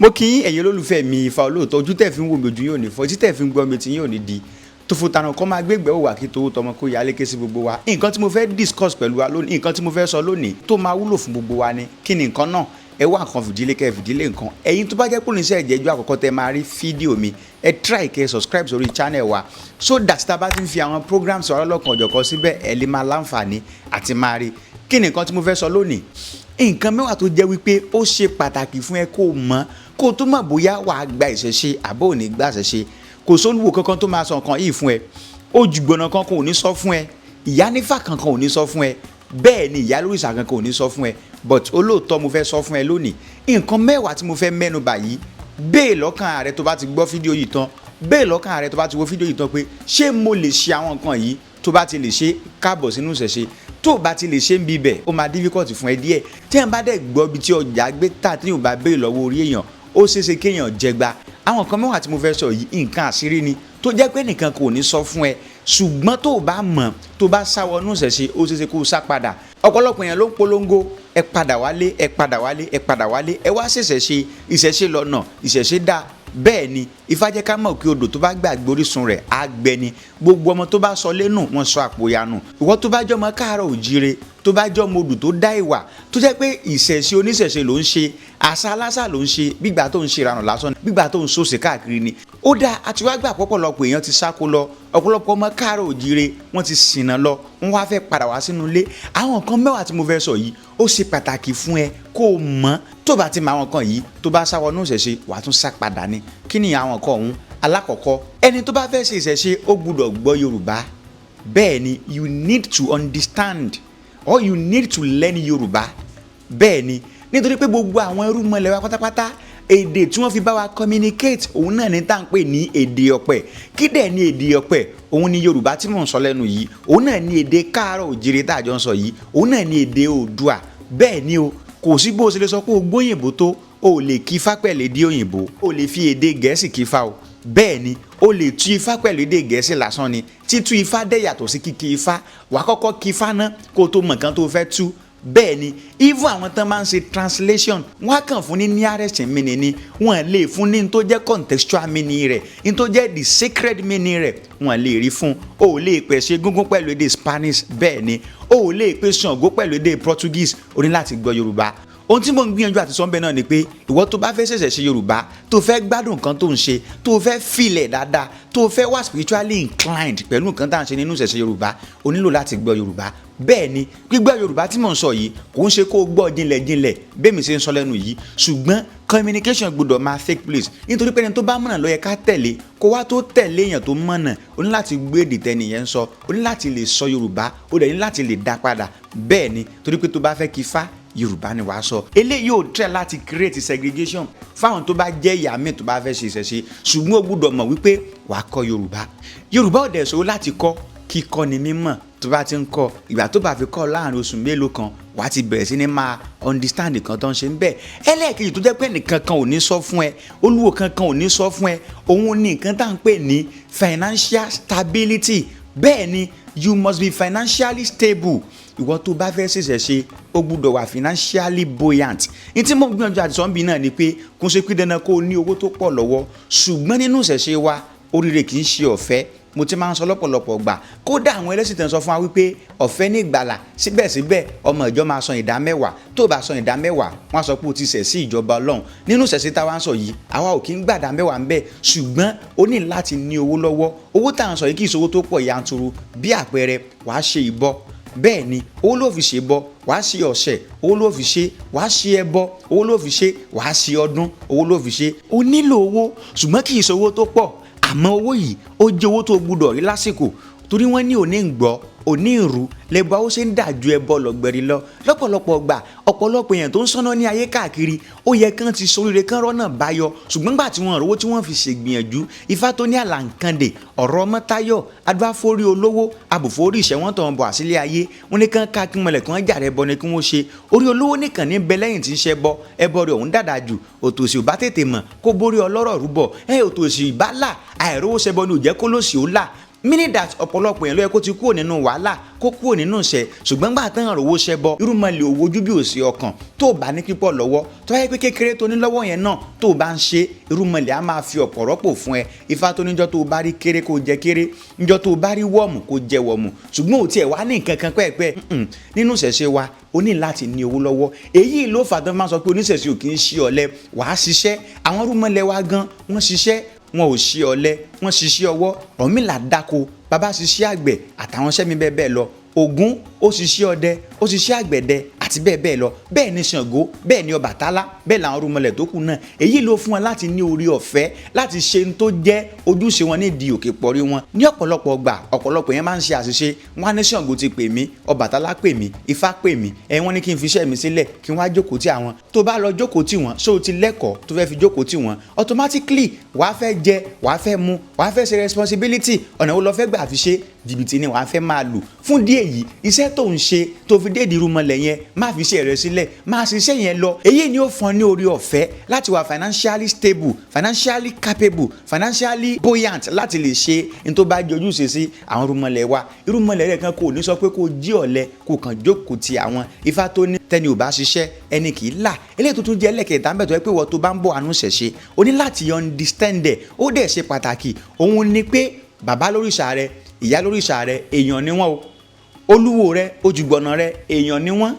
Mo kí yín, ẹ̀yin olólùfẹ́ mi. Ifá Olóòótọ́, ojú tẹ̀ fi ń wò mí, ojú yóò ní fọ́, etí tẹ̀ fi ń gbọ́ mi, tí yóò ní di tòfòtànà kọ́ máa gbégbé òwà kí towó tọmọ kó yálé ké sí gbogbo wa. Nǹkan tí mo fẹ́ discuss pẹ̀lú wa lónìí, nǹkan tí mo fẹ́ sọ lónìí tó máa wúlò fún gbogbo wa ni. Kí ni nǹkan náà? Ẹ wá nǹkan fìdílé, kẹ́ fìdílé nǹkan. Ẹ̀yin tó bá jẹ́ pé oníṣẹ́ ìjẹ́jú àkọ́kọ́ tẹ máa rí fídíò mi, ẹ try kẹ́ subscribe sórí channel wa, so that tá a bá ti ń fi àwọn programs wa lọ́lọ́kan ọ̀jọ̀kan síbẹ̀, ẹ lè máa láǹfààní àti máa rí. Kí ni nǹkan tí mo fẹ́ sọ lónìí? Nǹkan 10 tó jẹ́ wípé ó ṣe pàtàkì fún ẹ kó o mọ̀, kó o tó mọ̀ bóyá wàá gba ìṣẹ̀ṣe àbó ò ní gba ìṣẹ̀ṣe. Kò sólúwo kankan tó máa sọ nǹkan yìí fún ẹ, ojúgbọ̀nà kankan ò ní sọ fún ẹ, ìyánífà kankan ò ní sọ fún ẹ, bẹ́ẹ̀ ni ìyá lórìṣà kankan ò ní sọ fún ẹ, but olóòótọ́ mo fẹ́ sọ fún ẹ lónìí. Nǹkan 10 tí mo fẹ́ mẹ́nu bà yìí, bẹ́ẹ̀ lọ́kàn rẹ tó bá ti gbọ́ fídíò yìí tán, bẹ́ẹ̀ lọ́kàn rẹ tó bá ti wo fídíò yìí tán pé, ṣé mo lè ṣe àwọn nǹkan yìí? Tó bá ti lè ṣe, káàbọ̀ sínú ìṣẹ̀ṣe. Tó bá ti lè ṣe ń bibẹ̀, ó máa difficult fún ẹ díẹ̀. Tí ẹ̀ ń bá dẹ̀ gbọ́ ibi tí ọjà gbé tà, tí yóò bá béèrè lọ́wọ́ orí èèyàn, ó ṣeéṣe kéèyàn jẹgba. Àwọn nǹkan 10 tí mo fẹ́ sọ yìí, nǹkan àṣírí ni tó jẹ́ pé nìkan kò ní sọ fún ẹ, ṣùgbọ́n tó o bá mọ̀, tó bá sá wọnú ìṣẹ̀ṣe, ó ṣeéṣe kó o sá padà. Ọ̀pọ̀lọpọ̀ èèyàn ló ń polongo, "Ẹ padà wálé, ẹ padà wálé, ẹ padà wálé, ẹ wá ṣẹ̀ṣẹ̀ ṣe ìṣẹ̀ṣe lọ́nà, ìṣẹ̀ṣe dá." Bẹ́ẹ̀ ni Ifá jẹ́ ká mọ̀ pé odò tó bá gbàgbé orísun rẹ̀ á gbẹ ni. Gbogbo ọmọ tó bá sọ lẹ́nu, wọn sọ àpò yanu. Ìwọ tó bá jọmọ káàárọ̀ òjíire, tó bá jọmọ odò tó dá ìwà, tó jẹ́ pé ìṣẹ̀ṣe oníṣẹ̀ṣe ló ń ṣe, àṣà aláṣà ló ń ṣe, gbígbà tó ń ṣe ìranù lásán, gbígbà tó ń ṣòṣe káàkiri ni. Ó dáa, àti wá gbà pọ̀pọ̀lọpọ̀ èèyàn ti sáko lọ, ọ̀pọ̀lọpọ̀ ọmọ káàárọ̀ òjíire wọ́n ti ṣìnà lọ, wọ́n wá fẹ́ padà wá sínú ilé. Àwọn nǹkan 10 tí mo fẹ́ sọ yìí, ó ṣe pàtàkì fún ẹ kó o mọ̀. Tó bá ti mọ àwọn nǹkan yìí, tó bá sá wọnú ìṣẹ̀ṣe, wàá tún sá padà ni. Kí ni àwọn nǹkan ọ̀hún? Alákọ̀ọ́kọ́, ẹni tó bá fẹ́ ṣe ìṣẹ̀ṣe, ó gbúdọ̀ gbọ́ Yorùbá. Bẹ́ẹ̀ ni, you need to understand or you need to learn Yorùbá. Bẹ́ẹ̀ ni, nítorí pé gbogbo àwọn irúnmọlẹ̀ wa pátápátá, èdè tí wọ́n fi bá wa communicate, òun náà ní tá à ń pè ní èdè ọ̀pẹ. Kí dẹ̀ ní èdè ọ̀pẹ? Òun ni Yorùbá tí mò ń sọ lẹ́nu yìí, òun náà ní èdè káàárọ̀ òjìrè tá a jọ ń sọ yìí, òun náà ní èdè Oòduà. Bẹ́ẹ̀ ni o, kò sí bó o ṣe lè sọ pé o gbóyìnbó tó, o lè kí ifá pẹ̀lú èdè òyìnbó, o lè fi èdè Gẹ̀ẹ́sì kí ifá o. Bẹ́ẹ̀ ni, o lè tú ifá pẹ̀lú èdè Gẹ̀ẹ́sì lásán ni. Títú ifá dẹ̀ yàtọ̀ sí kíkí ifá. Wàá kọ́kọ́ kí ifá ná kó o tó mọ̀ nǹkan tó fẹ́ tú. Bẹ́ẹ̀ ni, even àwọn tán máa ń ṣe translation, wọ́n á kàn fún ní nearest meaning ni. Wọ́n lè fún ní tó jẹ́ contextual meaning rẹ̀, ní tó jẹ́ the sacred meaning rẹ̀, wọ́n lè rí fún. O ò lè pèsè egúngún pẹ̀lú èdè Spanish. Bẹ́ẹ̀ ni, o ò lè pè Ṣàngó pẹ̀lú èdè Portuguese. O ní láti gbọ́ Yorùbá. Ohun tí mo ń gbìyànjú àti sọ́nbẹ́ náà ni pé, ìwọ tó bá fẹ́ ṣẹ̀ṣẹ̀ ṣe Yorùbá, tó fẹ́ gbádùn nǹkan tó ń ṣe, tó fẹ́ filẹ̀ dáadáa, tó fẹ́ wà spiritually inclined pẹ̀lú nǹkan tá à ń ṣe nínú ìṣẹ̀ṣe Yorùbá, o nílò láti gbọ́ Yorùbá. Bẹ́ẹ̀ ni, gbígbọ́ Yorùbá tí mò ń sọ yìí, kò ń ṣe kó o gbọ́ jinlẹ̀jinlẹ̀ bẹ́ẹ̀ mi ṣe ń sọ lẹ́nu yìí, ṣùgbọ́n communication gbọ́dọ̀ máa take place, nítorí pé ẹni tó bá mọ̀nà ló yẹ ká tẹ̀lé. Kó wá tó tẹ̀lé èèyàn tó mọ̀nà, o ní láti gbé èdè tẹ́nìyẹn ń sọ, o ní láti lè sọ Yorùbá, o dẹ̀ ní láti lè dá padà. Bẹ́ẹ̀ ni, torí pé tó bá fẹ́ kí fá, Yorùbá ni wàá sọ. Eléyìí ò tẹ̀ láti create segregation fáwọn tó bá jẹ́ ìyá míì tó bá fẹ́ ṣe ìṣẹ̀ṣe, ṣùgbọ́n o gbọ́dọ̀ mọ̀ wípé wàá kọ́ Yorùbá. Yorùbá ò dẹ̀ ṣòro láti kọ́, kíkọ́ ni mímọ̀. Tó bá ti ń kọ́, ìgbà tó bá fi kọ́, láàrin oṣù mélòó kan, wàá ti bẹ̀rẹ̀ sí ní máa understand nǹkan tó ń ṣe ń bẹ̀. Ẹlẹ́ẹ̀kejì tó jẹ́ pé nìkan kan ò ní sọ fún ẹ, olúwo kankan ò ní sọ fún ẹ, òun ní nǹkan tá à ń pè ní financial stability. Bẹ́ẹ̀ ni, you must be financially stable. Ìwọ tó bá fẹ́ ṣẹ̀ṣẹ̀ ṣe, ó gbúdọ̀ wà financially buoyant. Ní tí mo ń gbìyànjú àti sọ́nbì náà ni pé, kò ṣe pé dandan kó o ní owó tó pọ̀ lọ́wọ́, ṣùgbọ́n nínú ìṣẹ̀ṣe wa, oríire kì í ṣe ọ̀fẹ́. Mo ti máa ń sọ lọ́pọ̀lọpọ̀ gbà, kódà àwọn ẹlẹ́sìn tẹ̀ ń sọ fún wa wípé ọ̀fẹ́ ní ìgbàlà, síbẹ̀síbẹ̀ ọmọ ìjọ máa san 10%. Tó bá san 10%, wọ́n á sọ pé o ti ṣẹ̀ sí ìjọba Ọlọ́run. Nínú ìṣẹ̀ṣe táwa ń sọ yìí, àwa ò kí ń gbàdá mẹ́wàá ń bẹ̀, ṣùgbọ́n o ní láti ní owó lọ́wọ́. Owó tá à ń sọ yìí kì í ṣe owó tó pọ̀ yanturu. Bí àpẹẹrẹ, wàá ṣe ìbọ. Bẹ́ẹ̀ ni, owó ló fi ṣe bọ. Wàá ṣe ọ̀sẹ̀, owó ló fi ṣe. Wàá ṣe ẹbọ, owó ló fi ṣe. Wàá ṣe ọdún, owó ló fi ṣe. O nílò owó, ṣùgbọ́n kì í ṣe owó tó pọ̀. Àmọ́ owó yìí, ó jẹ́ owó tó gbúdọ̀ rí lásìkò, torí wọ́n ní òní ń gbọ́, òní ìrú lẹ́bọ̀ ó ṣe ń dà ju ẹbọ lọ́gbẹ̀rì lọ. Lọ́pọ̀lọpọ̀ gbà, ọ̀pọ̀lọpọ̀ èèyàn tó ń sọ́nà ní ayé káàkiri, ó yẹ kán ti soríire, kán rọ́nà báyọ, ṣùgbọ́n gbà tí wọ́n rówó tí wọ́n fi ṣègbìyànjú, Ifá tó ní àlàǹkàndè ọ̀rọ̀ ọmọtáyọ̀ adúláforí olówó abòfórí ìṣẹ̀wọ̀n tó ń bọ̀ àsílẹ̀ ayé, wọn ní kán ká kí mọ̀lẹ̀ kán jàre bọ ni kí wọ́n ṣe. Orí olówó nìkan ní bẹ lẹ́yìn tí ń ṣe bọ, ẹbọ rẹ̀ òun dàdà jù. Òtòṣì ò bá tètè mọ̀ kó borí ọlọ́rọ̀ rúbọ ẹ, òtòṣì ìbálà àìrówó ṣẹbọ ni ò jẹ́ kó lòsì ó là. Meaning that ọ̀pọ̀lọpọ̀ èèyàn ló yẹ kó ti kúrò nínú wàhálà, kó kúrò nínú ìṣẹ́, ṣùgbọ́n gbà tán àròwó ṣẹbọ, irúnmọlẹ̀ òwò ojú bí òsì ọkàn. Tó o bá ní pípọ̀ lọ́wọ́, tó bá yẹ pé kékeré tó ní lọ́wọ́ yẹn náà tó o bá ń ṣe, irúnmọlẹ̀ á máa fi ọ̀pọ̀ rọ́pò fún ẹ. Ifá tó níjọ́ tó o bá rí kéré, kó jẹ kéré, níjọ́ tó o bá rí wọ́ọ̀mù, kó jẹ wọ̀mù, ṣùgbọ́n ò tiẹ̀ wá ní nǹkan kan pẹ́ẹ́pẹ́ nínú ìṣẹ̀ṣe wa, o ní láti ní owó lọ́wọ́. Èyí ló fà tó máa sọ pé oníṣẹ̀ṣe ò kì í ṣe ọ̀lẹ. Wàá ṣiṣẹ́. Àwọn irúnmọlẹ̀ wa gan, wọ́n ṣiṣẹ́, wọn ò ṣe ọ̀lẹ, wọ́n ṣiṣẹ́ ọwọ́. Ọ̀rúnmìlà dáko, bàbá ṣiṣẹ́ àgbẹ̀ àtàwọn iṣẹ́ mi bẹ́ẹ̀ bẹ́ẹ̀ lọ. Ògún ó ṣiṣẹ́ ọdẹ, ó ṣiṣẹ́ àgbẹ̀dẹ àti bẹ́ẹ̀ bẹ́ẹ̀ lọ. Bẹ́ẹ̀ ni Ṣàngó, bẹ́ẹ̀ ni Ọbàtálá, bẹ́ẹ̀ làwọn irúnmọlẹ̀ tó kù náà. Èyí ló fún wọn láti ní orí ọ̀fẹ́ láti ṣe ń tó jẹ́ ojúṣe wọn nídìí òkè pọ̀rí wọn. Ní ọ̀pọ̀lọpọ̀ gbà, ọ̀pọ̀lọpọ̀ yẹn máa ń ṣe àṣìṣe. Wọn á ní Ṣàngó ti pè mí, Ọbàtálá pè mí, Ifá pè mí, ẹ wọ́n ní kí n fi iṣẹ́ mi sílẹ̀, kí wọ́n á jókòó tí àwọn. Tó bá lọ jókòó tì wọ́n, ṣó o ti lẹ́kọ̀ọ́ tó fẹ́ fi jókòó tì wọ́n? Automatically, wàá fẹ́ jẹ, wàá fẹ́ mu, wàá fẹ́ ṣe responsibility. Ọ̀nà wo lọ fẹ́ gbà fi ṣe? Jìbìtì ni wàá fẹ́ máa lò. Fún díẹ̀ yìí, iṣẹ́ tó ń ṣe tó fi dé ìdírúmọlẹ̀ yẹn, má fi iṣẹ́ rẹ sílẹ̀, má ṣiṣẹ́ yẹn lọ. Èyí ni ó fún ọ ní orí ọ̀fẹ́ láti wà financially stable, financially capable, financially buoyant láti lè ṣe ní tó bá jẹ́ ojúṣe sí àwọn irúnmọlẹ̀ wa. Irúnmọlẹ̀ rẹ̀ kan kò ní sọ pé kó jí ọ̀lẹ, kó kàn jókòó ti àwọn. Ifá tó ní tẹni ò bá ṣiṣẹ́, ẹni kì í là. Eléyìí tó tún jẹ́ ẹlẹ́kẹ̀ẹ́ta ń bẹ̀ tó yẹ pé wọ́n tó bá ń bọ̀ àánú ṣẹ̀ṣe, o ní láti understand ẹ̀, ó dẹ̀ ṣe pàtàkì. Òun ni pé bàbá lóríṣà rẹ, ìyá lóríṣà rẹ, èèyàn ni wọ́n o. Olúwo rẹ, ojúgbọ̀nà rẹ, èèyàn ni wọ́n.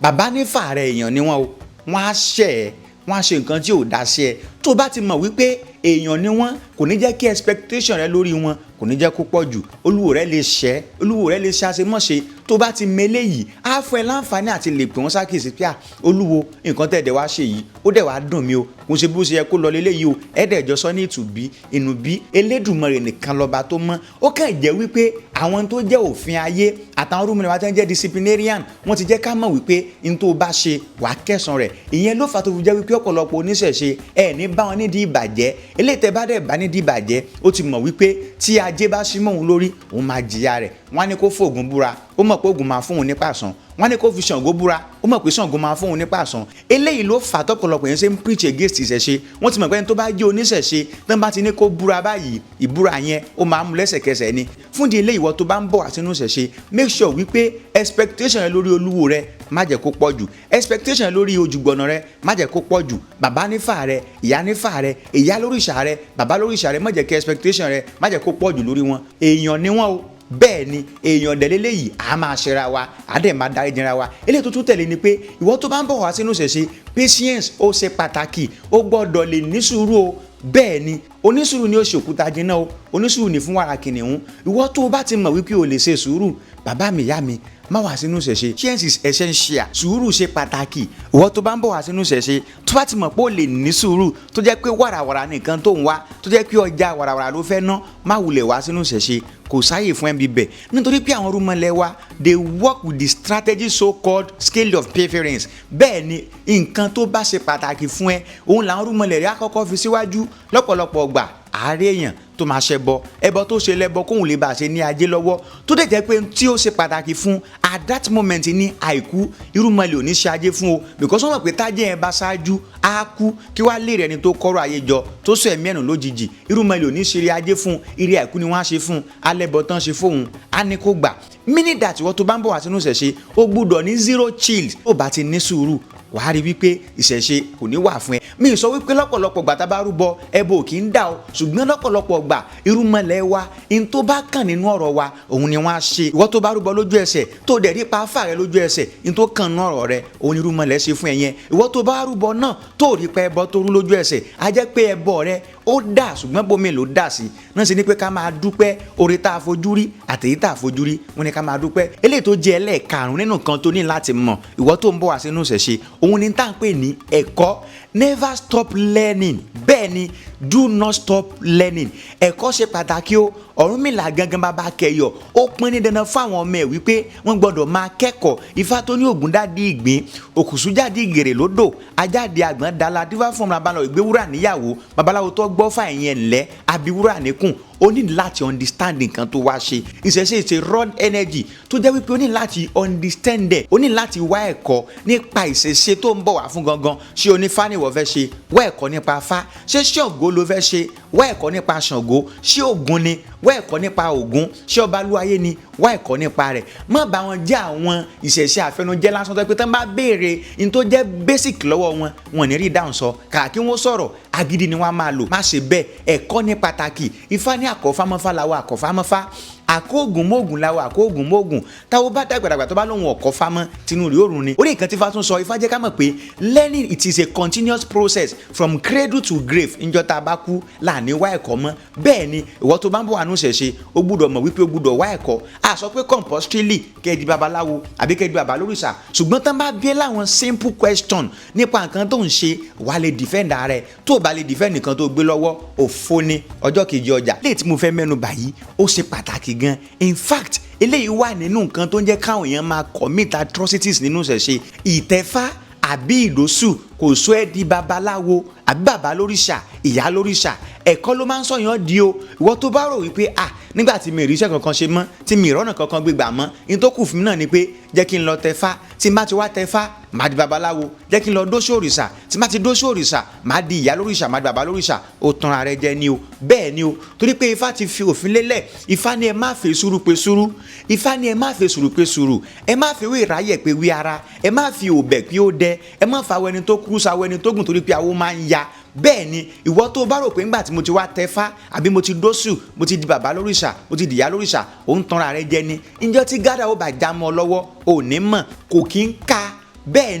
Bàbá nífà rẹ, èèyàn ni wọ́n o. Wọ́n á ṣẹ̀ ẹ́, wọ́n á ṣe nǹkan tí ò dá sí ẹ. Tó bá ti mọ̀ wípé èèyàn ni wọ́n, kò ní jẹ́ kí expectation rẹ lórí wọn, kò ní jẹ́ kó pọ̀ jù. Olúwo rẹ lè ṣẹ́, olúwo rẹ lè ṣe àṣemọ́ṣe. Tó bá ti mele yìí, á fún ẹ láǹfààní àti lè pè wọ́n ṣàkíyèsí pé, "À, olúwo, nǹkan tẹ̀ dẹ̀ wá ṣe yìí, ó dẹ̀ wá dùn mí o, kò ṣe bó ṣe yẹ kó lọ léléyìí o." Ẹ̀ẹ́dẹ̀jọ sọ ní ìtùbí ìnùbí. Elédùmarè nìkan lọ́ba tó mọ́. Ó kàn jẹ́ wípé àwọn tó jẹ́ òfin ayé àtàwọn rúmìnira wa tó ń jẹ́ disciplinarian, wọ́n ti jẹ́ ká mọ̀ wípé n tó bá ṣe, wàá kẹsàn rẹ̀. Ìyẹn ló fà tó fi jẹ́ wípé ọ̀pọ̀lọpọ̀ oníṣẹ̀ṣe ẹ̀ ní bá wọn nídìí ìbàjẹ́. Eléyìí tẹ́ bá dẹ̀ bá nídìí ìbàjẹ́, ó ti mọ̀ wípé tí ajé bá sí mọ́ òun lórí, òun máa jìyà rẹ̀. Wọ́n á ní kó fògùn búra, ó mọ̀ pé ògùn máa fún òun ní pàṣán. Wọ́n á ní kó fi Ṣàngó búra, ó mọ̀ pé Ṣàngó máa fún òun ní pàṣán. Eléyìí ló fà tọ́pọ̀lọpọ̀ yẹn ṣe ń preach against ìṣẹ̀ṣe. Wọ́n ti mọ̀ pé ẹni tó bá jẹ́ oníṣẹ̀ṣe, tó bá ti ní kó búra báyìí, ìbúra yẹn ó máa mú lẹ́sẹ̀kẹsẹ̀ ni. Fún di eléyìí, ìwọ tó bá ń bọ̀ wá sínú ìṣẹ̀ṣe, make sure wípé expectation rẹ lórí olúwo rẹ, má jẹ́ kó pọ̀ jù. Expectation rẹ lórí ojúgbọ̀nà rẹ, má jẹ́ kó pọ̀ jù. Bàbá nífà rẹ, ìyá nífà rẹ, ìyá lóríṣà rẹ, bàbá lóríṣà rẹ, má jẹ́ kí expectation rẹ, má jẹ́ kó pọ̀ jù lórí wọn. Èèyàn ni wọ́n o. Bẹ́ẹ̀ ni, èèyàn dẹ̀lélẹ́ yìí, a máa ṣera wa, a dẹ̀ máa darí jẹra wa. Eléyìí tó tún tẹ̀lé ni pé ìwọ tó bá ń bọ̀ wá sínú ìṣẹ̀ṣe, patience ó ṣe pàtàkì. Ó gbọ́dọ̀ lè ní sùúrù o. Bẹ́ẹ̀ ni, onísùúrù ni ó ṣe òkúta jiná o, onísùúrù ní fún wàrà kìnìún. Ìwọ tó o bá ti mọ̀ wípé o lè ṣe sùúrù, bàbá mi, ìyá mi, má wá sínú ìṣẹ̀ṣe. Patience is essential. Sùúrù ṣe pàtàkì. Ìwọ tó bá ń bọ̀ wá sínú ìṣẹ̀ṣe, tó bá ti mọ̀ pé o lè ní sùúrù, tó jẹ́ pé wàràwàrà nìkan tó ń wá, tó jẹ́ pé ọjà wàràwàrà ló fẹ́ ná, má wulẹ̀ wá sínú ìṣẹ̀ṣe. Kò sáyè fún ẹbí bẹ̀, nítorí pé àwọn irúnmọlẹ̀ wa, they work with the strategy so called scale of preference. Bẹ́ẹ̀ ni, nǹkan tó bá ṣe pàtàkì fún ẹ, òun làwọn irúnmọlẹ̀ rẹ̀ á kọ́kọ́ fi síwájú. Lọ́pọ̀lọpọ̀ gbà, àárẹ̀ èèyàn tó máa ṣẹbọ, ẹbọ tó ṣe lẹ́bọ kóun lè bá a ṣe ní ajé lọ́wọ́, tó dẹ̀ jẹ́ pé tí ó ṣe pàtàkì fún at that moment ní àìkú, irúnmọlẹ̀ ò ní ṣe ajé fún o, because wọ́n mọ̀ pé tájẹ́ yẹn bá ṣáájú, á kú. Kí wàá lè rẹni tó kọ́rọ̀ ayé jọ tó sọ ẹ̀mí ẹ̀nù lójijì? Irúnmọlẹ̀ ò ní ṣe eré ajé fún. Eré àìkú ni wọ́n á ṣe fún. Alẹ́bọ tán ṣe fóun, á ní kó gbà. Meaning that ìwọ tó bá ń bọ̀ wá sínú ìṣẹ̀ṣe, ó gbúdọ̀ ní zero chill. Ó bá ti ní sùúrù, wàá rí wípé ìṣẹ̀ṣe kò ní wà fún ẹ. Mi sọ wípé lọ́pọ̀lọpọ̀ gbà tá bá rúbọ, ẹbọ ò kì í dà o, ṣùgbọ́n lọ́pọ̀lọpọ̀ gbà, irúnmọlẹ̀ wa, in tó bá kàn nínú ọ̀rọ̀ wa, òun ni wọ́n á ṣe. Ìwọ tó bá rúbọ lójú ẹsẹ̀, tó dẹ̀ rí pa fà rẹ lójú ẹsẹ̀, in tó kàn nínú ọ̀rọ̀ rẹ, òun ni irúnmọlẹ̀ ṣe fún ẹ yẹn. Ìwọ tó bá rúbọ náà, tó rí pa ẹbọ tó rú lójú ẹsẹ̀, á jẹ́ pé ẹbọ rẹ ó dà, ṣùgbọ́n bómi ló dà sí náà ṣe ni pé ká máa dúpẹ́ oore tá a fojú rí àtèyí tá a fojú rí. Wọ́n ní ká máa dúpẹ́. Eléyìí tó jẹ́ ẹlẹ́ẹ̀karùn nínú nǹkan tó ní láti mọ̀, ìwọ tó ń bọ̀ wá sínú ìṣẹ̀ṣe, òun ni tá à ń pè ní ẹ̀kọ́. Never stop learning. Bẹ́ẹ̀ ni, do not stop learning. Ẹ̀kọ́ ṣe pàtàkì o. Ọ̀rúnmìlà gangan, bàbá Kẹyọ, ó pín ní dandan fún àwọn ọmọ ẹ̀ wípé wọ́n gbọ́dọ̀ máa kẹ́kọ̀ọ́. Ifá tó ní Ògún dádì ìgbín, òkùsù jáde ìgèrè lódò, ajáde àgbọ̀n dala, dífá fún ọmọ abalọ̀ ìgbéwúrà níyàwó babaláwo tó gbọ́ fà ẹ̀yìn ẹ̀ ńlẹ́. Abiwúrà níkùn. O ní láti understand nǹkan tó wá ṣe. Ìṣẹ̀ṣe is a raw energy tó jẹ́ wípé o ní láti understand ẹ̀. O ní láti wá ẹ̀kọ́ nípa ìṣẹ̀ṣe tó ń bọ̀ wá fún gangan. Ṣé onífá ni ìwọ fẹ́ ṣe? Wá ẹ̀kọ́ nípa Fá. Ṣé Ṣàngó ló fẹ́ ṣe? Wá ẹ̀kọ́ nípa Ṣàngó. Ṣé Ògún ni? Wá ẹ̀kọ́ nípa Ògún. Ṣé Ọbalúayé ni? Wá ẹ̀kọ́ nípa rẹ̀. Má bá wọn jẹ́ àwọn ìṣẹ̀ṣe àfẹnujẹ́ lásán tó pé tán bá béèrè ní tó jẹ́ basic lọ́wọ́ wọn, wọn ní rí dáhùn sọ. Kàkà kí wọ́n sọ̀rọ̀, agídí ni wọ́n á máa lò. Má ṣe bẹ́ẹ̀. Ẹ̀kọ́ ní pàtàkì. Ifá ní àkọ́fámọ́fá làwọn àkọ́fámọ́fá, àkóògùn mọ́ògùn làwọn àkóògùn mọ́ògùn. Táwọn bá dàgbàdàgbà, tó bá lóun ọ̀kọ́ fámọ́, tinú rí òrùn ni. Orí nǹkan tí Ifá tún sọ, Ifá jẹ́ ká mọ̀ pé learning, it is a continuous process from cradle to grave. Níjọ́ tá a bá kú láàní wá ẹ̀kọ́ mọ́. Bẹ́ẹ̀ ni ìwọ tó bá ń bọ̀ wá nù ṣẹ̀ṣe, ó gbúdọ̀ mọ̀ wípé ó gbúdọ̀ wá ẹ̀kọ́. A sọ pé compulsorily kẹ́ ẹ di babaláwo àbí kẹ́ ẹ di baba lórìṣà, ṣùgbọ́n tán bá bí láwọn simple question nípa nǹkan tó ń ṣe, wà lè defend ara ẹ̀. Tó o bá lè defend nǹkan tó gbé lọ́wọ́, òfo ni ọjọ́ kejì ọjà. Léyìí tí mo fẹ́ mẹ́nu bà yìí, ó ṣe pàtàkì gan. In fact, eléyìí wà nínú nǹkan tó ń jẹ́ káwọn èèyàn máa commit atrocities nínú ìṣẹ̀ṣe. Ìtẹ̀fá àbí ìdósù kò sọ ẹ́ di babaláwo àbí bàbá lóríṣà, ìyá lóríṣà. Ẹ̀kọ́ ló máa ń sọ̀yàn di o. Ìwọ tó bá rò wípé, ah, nígbà tí mi ì ríṣẹ́ kankan ṣe mọ́, tí mi ìrọ́nà kankan gbégbà mọ́, ní tó kù fún mi náà ni pé jẹ́ kí n lọ tẹfá, tí n bá ti wá tẹfá, màá di babaláwo, jẹ́ kí n lọ dóṣù òrìṣà, tí n bá ti dóṣù òrìṣà, màá di ìyá lóríṣà, màá di bàbá lóríṣà, ó tan ara rẹ jẹ ni o. Bẹ́ẹ̀ ni o, torí pé Ifá ti fi òfin lélẹ̀. Ifá ní ẹ má fi sùúrù pe sùúrù. Ifá ní ẹ má fi sùúrù pe sùúrù. Ẹ má fi wé ìráyẹ̀ pé wí ara. Ẹ má fi òbẹ̀ pé ó dẹ. Ẹ má fa awọ ẹni tó kúrú sáwọ ẹni tó gùn, torí pé awo máa ń ya. Bẹ́ẹ̀ ni ìwọ tó bá rò pé ńgbà tí mo ti wá tẹfá àbí mo ti dóṣù, mo ti di bàbá lóríṣà, mo ti dìyá lóríṣà, ò ń tanra rẹ jẹ ni. Ǹjọ́ tí gádà ó bá já mọ́ ọ lọ́wọ́, ò ní mọ̀ kò kí ń ka. Bẹ́ẹ̀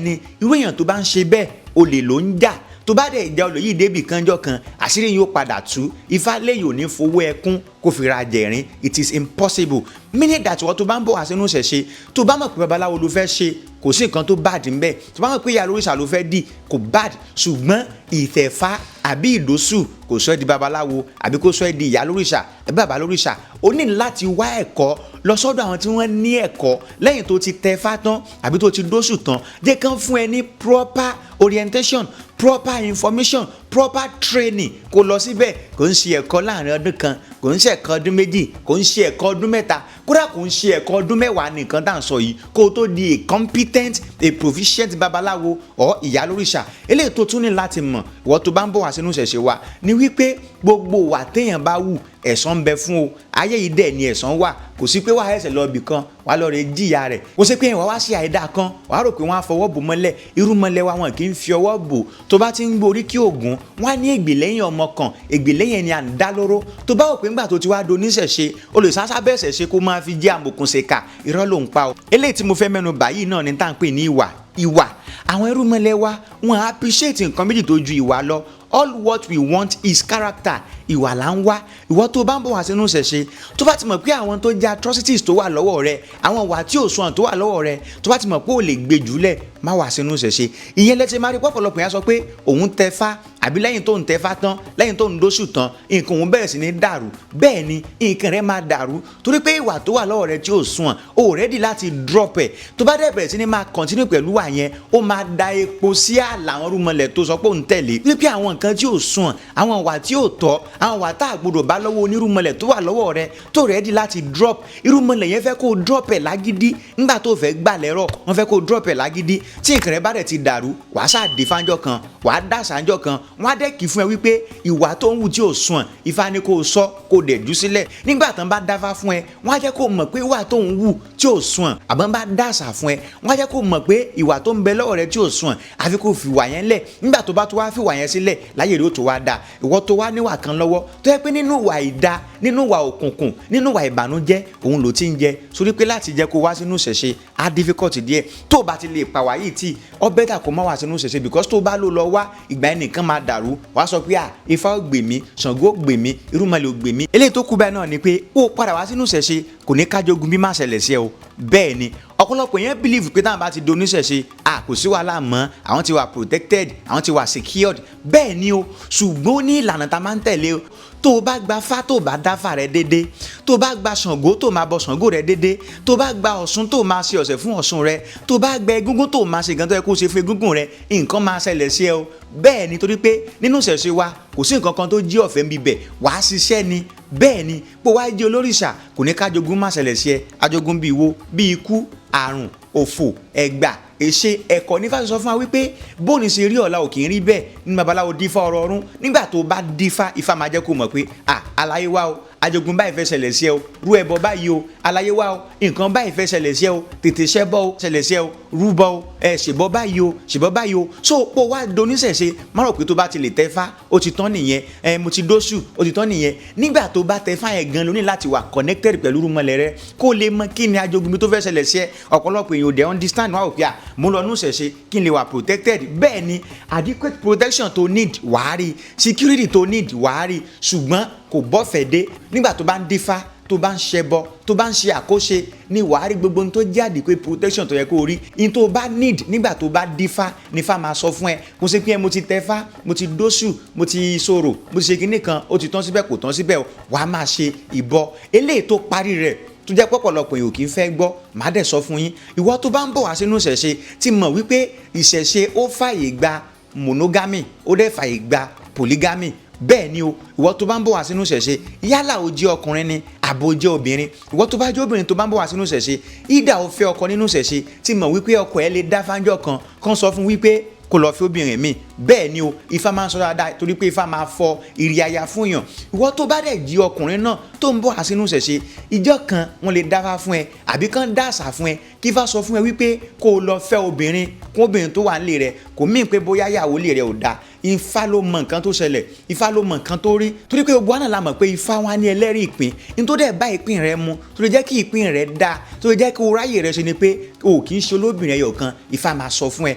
ni irú èèyàn tó bá ń ṣe bẹ́ẹ̀, olè ló ń jà. Tó bá dẹ̀ ìjà olè yìí débì kanjọ́ kan, àṣírí yóò padà tú. Ifá lẹ́yìn ò ní fowó ẹkún kó fi ra jẹ̀rín. It is impossible. Meaning that wọ́n tó bá ń bọ̀ wá sínú ìṣẹ̀ṣe, tó bá mọ̀ pé babaláwo ló fẹ́ ṣe, kò sí nǹkan tó bad ńbẹ̀. Tó bá mọ̀ pé ìyá lóríṣà ló fẹ́ dì, kò bad, ṣùgbọ́n ìtẹ̀fá àbí ìdósù kò sọ ẹ́ di babaláwo àbí kó sọ ẹ́ di ìyá lóríṣà àbí bàbá lóríṣà. O ní láti wá ẹ̀kọ́ lọ sọ́dọ̀ àwọn tí wọ́n ní ẹ̀kọ́. Lẹ́yìn tó ti tẹfá tán àbí tó ti dóṣù tán, jẹ́ kán fún ẹ ní proper orientation, proper information, proper training, kó lọ síbẹ̀. Kò ń ṣe ẹ̀kọ́ láàrin ọdún kan, kò ń ṣe ẹ̀kọ́ ọdún 2, kò ń ṣe ẹ̀kọ́ ọdún 3, kódà kò ń ṣe ẹ̀kọ́ ọdún 10 nìkan tá à ń sọ yìí, kó o tó di a competent, a proficient babaláwo or ìyá lóríṣà. Eléyìí tó tún ní láti mọ̀, ìwọ tó bá ń bọ̀ wá sínú ìṣẹ̀ṣe wa, ni wípé gbogbo wà téèyàn bá wù, ẹ̀san ń bẹ fún o. Ayé yìí dẹ̀ ni ẹ̀san wà. Kò sí pé wàá ẹsẹ̀ lọ ibì kan, wàá lọ rè jìyà rẹ̀. Kò sí pé ìwà wá sí àìdá kan, wàá rò pé wọ́n á fọwọ́ bò mọ́lẹ̀. Irú mọ́lẹ̀ wa, wọn kì í fi ọwọ́ bò. Tó bá ti ń gborí kí Ògún, wọ́n á ní ègbè lẹ́yìn ọmọ kan, ègbè lẹ́yìn ẹni à ń dá lóró. Tó bá wò pé ńgbà tó ti wá doníṣẹ̀ṣe, o lè sásá bẹ́ẹ̀ ṣe kó máa fi jẹ́ àmọ̀kùnṣèkà, irọ́ ló ń pa o. Eléyìí tí mo fẹ́ mẹ́nu báyìí náà ni tá à ń pè ní ìwà. Ìwà, àwọn irúnmọlẹ̀ wa, wọn appreciate nǹkan méjì tó ju ìwà lọ. All what we want is character. Ìwà là ń wá. Ìwọ tó bá ń bọ̀ wá sínú ìṣẹ̀ṣe, tó bá ti mọ̀ pé àwọn tó jẹ́ atrocities tó wà lọ́wọ́ rẹ, àwọn ìwà tí ò sunwọ̀n tó wà lọ́wọ́ rẹ, tó bá ti mọ̀ pé ò lè gbé jùlẹ̀, má wá sínú ìṣẹ̀ṣe. Ìyẹn lẹ́tí máa rí pọ̀pọ̀lọpọ̀ yẹn sọ pé òun tẹfá, àbí lẹ́yìn tó ń tẹfá tán, lẹ́yìn tó ń dóṣù tán, nǹkan òun bẹ̀rẹ̀ sí ní dàrú. Bẹ́ẹ̀ ni nǹkan rẹ máa dàrú, torí pé ìwà tó wà lọ́wọ́ rẹ tí ò sunwọ̀n, o ready láti drop ẹ̀. Tó bá dẹ̀ bẹ̀rẹ̀ sí ní máa continue pẹ̀lú wà yẹn, ó máa da epo sí àlà àwọn rúmọlẹ̀ tó sọ pé òun tẹ̀lé, wípé àwọn nǹkan tí ò sunwọ̀n, àwọn ìwà tí ò tọ́, àwọn ìwà tá a gbọdọ̀ bá lọ́wọ́ onírúmọlẹ̀ tó wà lọ́wọ́ rẹ, tó ready láti drop. Irúmọlẹ̀ yẹn fẹ́ kó drop ẹ̀ lágídí. Nígbà tó fẹ́ gbà lẹ́rọ̀, wọ́n fẹ́ kó drop ẹ̀ lágídí. Tí nǹkan rẹ bá dẹ̀ ti dàrú, wàá ṣáà dé fáńjọ́ kan, wàá dà sáńjọ́ kan, wọ́n á dẹ́ kì í fún ẹ wípé ìwà tó ń wù tí ò sunwọ̀n, Ifá ní kó o sọ, kó o dẹ̀ jù sílẹ̀. Nígbà tán bá dáfá fún ẹ, wọ́n á jẹ́ kó o mọ̀ pé ìwà tó ń wù tí ò sunwọ̀n. Àbọ̀n bá dàsà fún ẹ, wọ́n á jẹ́ kó o mọ̀ pé ìwà tó ń bẹ lọ́wọ́ rẹ tí ò sunwọ̀n, àfi kó o fi ìwà yẹn lẹ̀. Nígbà tó bá tó wá fi ìwà yẹn sílẹ̀, láyé rẹ ó tó wá da. Ìwọ tó wá níwà kan lọ́wọ́ tó yẹ pé nínú ìwà ìdá, nínú ìwà òkùnkùn, nínú ìwà ìbànújẹ́ òun ló ti ń jẹ, sórí pé láti jẹ́ kó wá sínú ìṣẹ̀ṣe á difficult díẹ̀. Tó o bá ti lè pa wáyé tí ọ better kó má wá sínú ìṣẹ̀ṣe, because tó o bá lò lọ wá, ìgbà ẹnìkan máa dàrú, wàá sọ pé à, Ifá ò gbè mí, Ṣàngó ò gbè mí, irúnmọlẹ̀ ò gbè mí. Eléyìí tó kú bẹ́ẹ̀ náà ni pé ó padà wá sínú ìṣẹ̀ṣe, kò ní kájógun bí má ṣẹlẹ̀ sí ẹ o. Bẹ́ẹ̀ ni ọ̀pọ̀lọpọ̀ yẹn believe pé táwọn bá ti doníṣẹ̀ṣe, à, kò sí wàhálà mọ́, àwọn ti wà protected, àwọn ti wà secured. Bẹ́ẹ̀ ni o, ṣùgbọ́n ó ní ìlànà tá a máa ń tẹ̀lé o. Tó o bá gba fá, tó o bá dáfà rẹ déédéé, tó Tó bá gba Ṣàngó, tó máa bọ Ṣàngó rẹ dédé, tó bá gba Ọ̀ṣun, tó máa ṣe ọ̀sẹ̀ fún Ọ̀ṣun rẹ, tó bá gba Egúngún, tó máa ṣe nǹkan tó yẹ kó ṣe fún Egúngún rẹ, nǹkan máa ṣẹlẹ̀ sí ẹ o. Bẹ́ẹ̀ ni, torí pé nínú ìṣẹ̀ṣe wa, kò sí nǹkan kan tó jí ọ̀fẹ́ ń bibẹ̀, wàá ṣiṣẹ́ ni. Bẹ́ẹ̀ ni, pé wàá jẹ́ olórìṣà kò ní kájogún má ṣẹlẹ̀ sí ẹ. Ajogun bíi wo? Bíi ikú, àrùn, òfò, ẹ̀gbà, èṣe, ẹ̀kọ́. Nífà sọ fún wa wípé bóni ṣe rí ọ̀la ò kì í rí bẹ́ẹ̀ ní babaláwo dífá ọ̀rọ̀ ọ̀run. Nígbà tó bá dífá, Ifá máa jẹ́ kó mọ̀ pé à aláyé wá o, ajogun báyìí fẹ́ ṣẹlẹ̀ sí ẹ o, rú ẹbọ báyìí o. Aláyé wá o, nǹkan báyìí fẹ́ ṣẹlẹ̀ sí ẹ o, tètè ṣẹbọ o, ṣẹlẹ̀ sí ẹ o, rúbọ o, ẹ ṣèbọ báyìí o, ṣèbọ báyìí o. So pé wá doníṣẹ̀ṣe, má rò pé tó bá ti lè tẹ́fá, ó ti tán nìyẹn. Ẹ mo ti dóṣù, ó ti tán nìyẹn. Nígbà tó bá tẹ́fá yẹn gan, ló ní láti wà connected pẹ̀lú rúmọlẹ̀ rẹ, kó lè mọ kí ni ajogun mi tó fẹ́ ṣẹlẹ̀ sí ẹ. Ọ̀pọ̀lọpọ̀ èèyàn ò dẹ̀ understand wá, òpin à mo lọ nú ìṣẹ̀ṣe kí n lè wà protected. Bẹ́ẹ̀ ni, adequate protection tó need, wàá rí security tó need, wàá rí, ṣùgbọ́n kò bọ́fẹ̀ dé. Nígbà tó bá ń dífá, tó bá ń ṣẹbọ, tó bá ń ṣe àkóṣe ní wàá rí gbogbo ohun tó jáde pé protection tó yẹ kó rí in tó bá need. Nígbà tó bá dífá, nífá máa sọ fún ẹ. Kò sí pé ẹ mo ti tẹfá, mo ti dóṣù, mo ti sọ̀rọ̀, mo ti ṣe kinní kan, ó ti tán síbẹ̀. Kò tán síbẹ̀ o, wàá máa ṣe ìbọ. Eléyìí tó parí rẹ̀, tó jẹ́ pọ̀pọ̀lọpọ̀ èèyàn kì í fẹ́ gbọ́, màá dẹ̀ sọ fún yín. Ìwọ tó bá ń bọ̀ wá sínú ìṣẹ̀ṣe, ti mọ̀ wípé ìṣẹ̀ṣe ó fàyè gba monogamy, ó dẹ̀ fàyè gba polygamy. Bẹ́ẹ̀ ni o. Ìwọ tó bá ń bọ̀ wá sínú ìṣẹ̀ṣe, yálà o jẹ́ ọkùnrin ni àbò jẹ́ obìnrin, ìwọ tó bá jẹ́ obìnrin tó bá ń bọ̀ wá sínú ìṣẹ̀ṣe, ìdá o fẹ́ ọkọ nínú ìṣẹ̀ṣe, ti mọ̀ wípé ọkọ ẹ lè dá fáńjọ kan kan sọ fún wípé kó lọ fi obìnrin mi. Bẹ́ẹ̀ ni o, Ifá máa ń sọ dáadáa, torí pé Ifá máa fọ ìrì aya fún yàn. Ìwọ tó bá dẹ̀ jí ọkùnrin náà tó ń bọ̀ wá sínú ìṣẹ̀ṣe, ìjọ kan wọ́n lè dáfá fún ẹ àbí kán dá àṣà fún ẹ, kí Ifá sọ fún ẹ wípé kó o lọ fẹ́ obìnrin kún obìnrin tó wà nílé rẹ. Kò mí pé bóyá ìyàwó lè rẹ ò dáa. Ifá ló mọ nǹkan tó ṣẹlẹ̀, Ifá ló mọ nǹkan tó rí, torí pé gbogbo àná la mọ̀ pé Ifá wa ní ẹlẹ́rìí ìpín. Ní tó dẹ̀ bá ìpín rẹ mu, tó lè jẹ́ kí ìpín rẹ dáa, tó lè jẹ́ kí o ráyè rẹ ṣe ni pé o kì í ṣe olóbìnrin ẹyọ kan. Ifá máa sọ fún ẹ.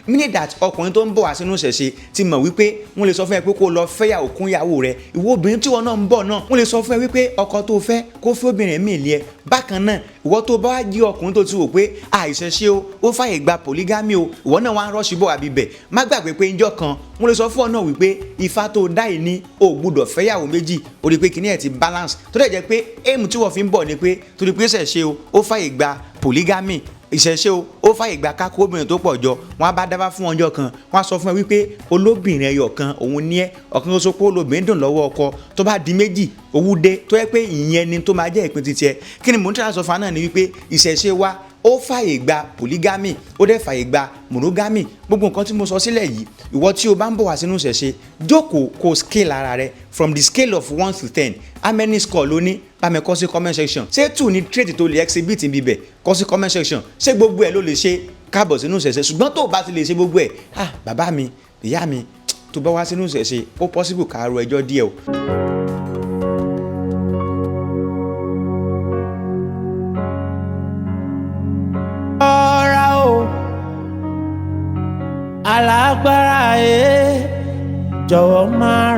Meaning that ọkùnrin tó ń bọ̀ wá sínú ìṣẹ̀ṣe ti mọ̀ wípé wọ́n lè sọ fún ẹ pé kó lọ fẹ́yàwó kún ìyàwó rẹ. Ìwọ obìnrin tí wọn náà ń bọ̀ náà, wọ́n lè sọ fún ẹ wípé ọkọ tó fẹ́ kó fẹ́ obìnrin míì lé ẹ. Bákan náà, ìwọ tó bá wá jí ọkùnrin tó ti wò pé àìṣẹ̀ṣe o, ó fàyè gba polygamy o, ìwọ náà wá ń rush bọ̀ àbí bẹ̀, má gbàgbé pé ńjọ́ kan wọ́n lè sọ fún ọ náà wípé Ifá tó dá yìí ní o gbúdọ̀ fẹ́yàwó méjì. O rí i pé kíní ẹ̀ ti balance, tó dẹ̀ jẹ́ pé aim tí wọ́n fi ń bọ̀ ni pé torí pé ìṣẹ̀ṣe o, ó fàyè gba polygamy, ìṣẹ̀ṣe o, ó fàyè gba kákó obìnrin tó pọ̀ jọ, wọ́n á bá dábàá fún ọjọ́ kan, wọ́n á sọ fún ẹ wípé olóbìnrin ẹyọ kan òun ní ẹ. Ọ̀kan tó so pé olóbìnrin dùn lọ́wọ́ ọkọ, tó bá di méjì, owó dé, tó yẹ pé ìyẹn ni tó máa jẹ́ ìpín titi ẹ. Kí ni mò ń tẹ́lá sọ fún wa náà ni wípé ìṣẹ̀ṣe wa, ó fàyè gba polygamy, ó dẹ̀ fàyè gba monogamy. Gbogbo nǹkan tí mo sọ sílẹ̀ yìí, ìwọ tí o bá ń bọ̀ wá sínú ìṣẹ̀ṣe, jókòó kó scale ara rẹ from the scale of 1 to 10. How many score ló ní? Bá mi kọ sí comment section. Ṣé two ní trait tó lè exhibit níbi bẹ̀? Kọ sí comment section. Ṣé gbogbo ẹ̀ ló lè ṣe? Káàbọ̀ sínú ìṣẹ̀ṣe. Ṣùgbọ́n tó o bá ti lè ṣe gbogbo ẹ̀, ah, bàbá mi, ìyá mi, tó bá wá sínú ìṣẹ̀ṣe, ó possible ká ro ẹjọ́ díẹ̀ o. Ọ̀rá o, alágbára ẹ, jọ̀wọ́ máa